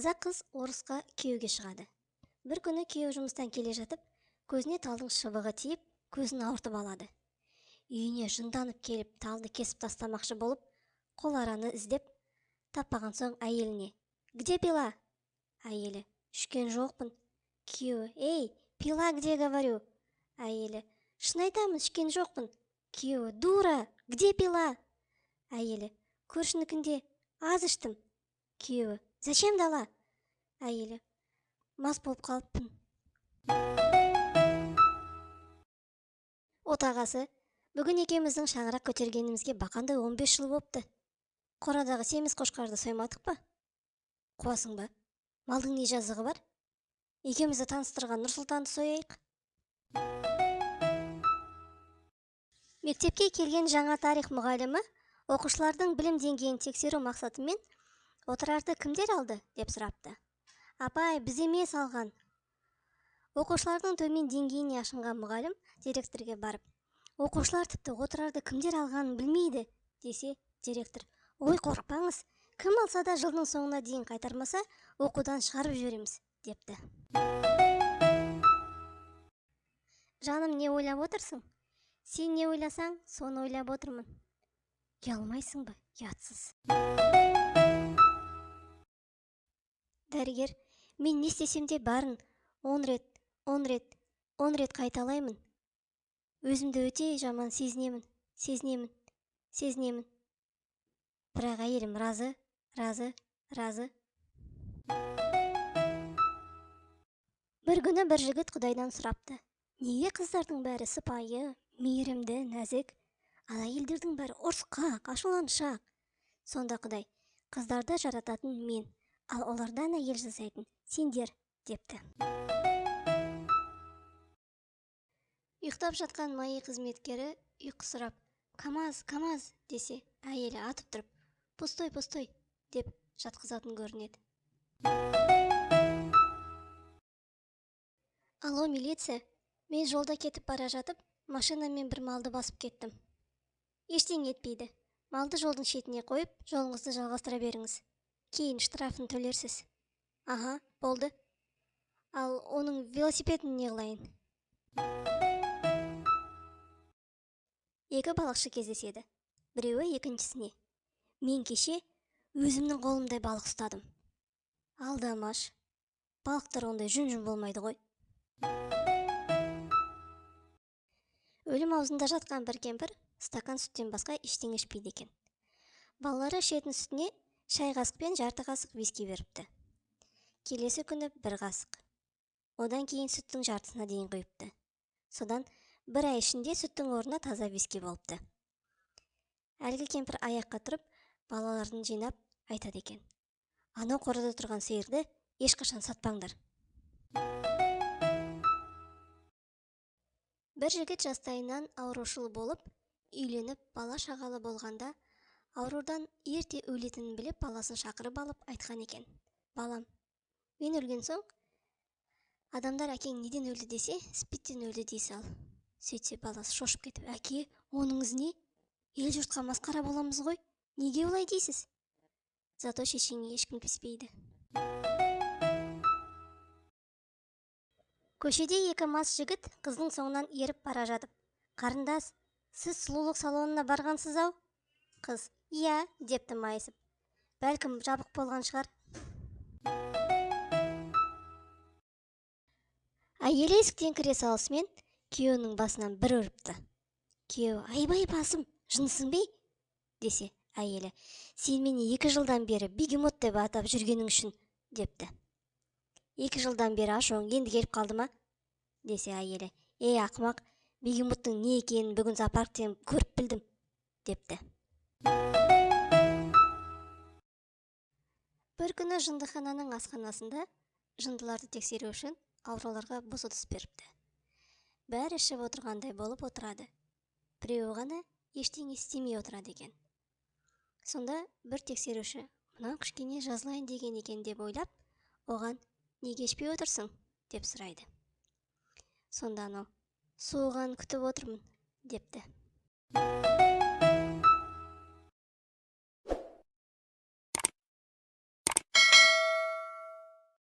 Қазақ қыз орысқа күйеуге шығады. Бір күні күйеуі жұмыстан келе жатып, көзіне талдың шыбығы тиіп, көзін ауыртып алады. Үйіне жынданып келіп, талды кесіп тастамақшы болып, қол араны іздеп, таппаған соң әйеліне: «Где пила?» Әйелі: «Ішкен жоқпын». Күйеуі: «Ей, пила где, говорю?» Әйелі: «Шын айтамын, ішкен жоқпын». Күйеуі: «Дура, где пила?» Әйелі: «Көршінікінде, аз іштім». Күйеуі: «Зачем дала?» Әйелі: «Мас болып қалыппын». Отағасы, бүгін екеуміздің шаңырақ көтергенімізге бақандай 15 жыл бопты. Қорадағы семіз қошқарды соймадық па? Қуасың ба? Малдың не жазығы бар? Екеумізді таныстырған Нұрсұлтанды сояйық. Мектепке келген жаңа тарих мұғалімі оқушылардың білім деңгейін тексеру мақсатымен отырарды кімдер алды деп сұрапты. Апай, біз емес алған. Оқушылардың төмен деңгейіне ашынған мұғалім директорге барып, оқушылар тіпті отырарды кімдер алғанын білмейді десе, директор: «Ой, қорықпаңыз, кім алса да жылдың соңына дейін қайтармаса, оқудан шығарып жібереміз», депті. Жаным, не ойлап отырсың? Сен не ойласаң, соны ойлап отырмын. Ұялмайсың ба, ұятсыз. Дәрігер: мен не істесем де барын 10 рет, 10 рет, 10 рет қайталаймын. Өзімді өте жаман сезінемін, сезінемін, сезінемін. Бірақ әйелім разы, разы, разы. Бір күні бір жігіт Құдайдан сұрапты: неге қыздардың бәрі сыпайы, мейірімді, нәзік, ал әйелдердің бәрі ұрысқақ, ашуланшақ? Сонда Құдай: қыздарды жарататын мен, ал олардан әйел жасайтын сендер, депті. Ұйықтап жатқан МАИ қызметкері ұйқысырап, «КамАЗ, КамАЗ» десе, әйелі атып тұрып, «Пустой, пустой» деп жатқызатын көрінеді. Алло, милиция, мен жолда кетіп бара жатып, машинамен бір малды басып кеттім. Ештеңе етпейді. Малды жолдың шетіне қойып, жолыңызды жалғастыра беріңіз. Кейін штрафын төлерсіз. Аха, болды. Ал оның велосипедін не қылайын? Екі балықшы кездеседі. Біреуі екіншісіне: мен кеше өзімнің қолымдай балық ұстадым. Алдамаш, балықтар ондай жүн-жүн болмайды ғой. Өлім аузында жатқан бір кемпір стакан сүттен басқа ештеңе ішпейді екен. Балалары ішетін сүтіне шай қасық пен жарты қасық виски беріпті. Келесі күні бір қасық. Одан кейін сүттің жартысына дейін құйыпты. Содан бір ай ішінде сүттің орнына таза виски болыпты. Әлгі кемпір аяққа тұрып, балаларын жинап айтады екен: анау қорада тұрған сиырды ешқашан сатпаңдар. Бір жігіт жастайынан аурушыл болып, үйленіп, бала шағалы болғанда, аурудан ерте өлетінін біліп, баласын шақырып алып айтқан екен: балам, мен өлген соң, адамдар әкең неден өлді десе, спидтен өлді дей сал. Сөйтсе баласы шошып кетіп, әке, оныңыз не? Ел жұртқа масқара боламыз ғой, неге олай дейсіз? Зато шешеңе ешкім тиіспейді. Көшеде екі мас жігіт қыздың соңынан еріп бара жатып, қарындас, сіз сұлулық салонына барғансыз-ау? Қыз: иә, депті майысып. Бәлкім жабық болған шығар. Әйелі есіктен кіре салысымен күйеуінің басынан бір ұрыпты. Күйеуі: айбай басым, жынысың бе? Десе, әйелі: сен мені 2 жылдан бері бегемот деп атап жүргенің үшін, депті. 2 жылдан бері ашуың енді келіп қалды ма? Десе, әйелі: ей, ақымақ, бегемоттың не екенін бүгін зоопарктен көріп білдім, депті. Бір күні жындыхананың асханасында жындыларды тексеру үшін ауруларға бос ыдыс беріпті. Бәрі ішіп отырғандай болып отырады. Біреуі ғана ештеңе істемей отырады екен. Сонда бір тексеруші мынау кішкене жазылайын деген екен деп ойлап, оған неге ішпей отырсың деп сұрайды. Сонда анау суығанын күтіп отырмын депті.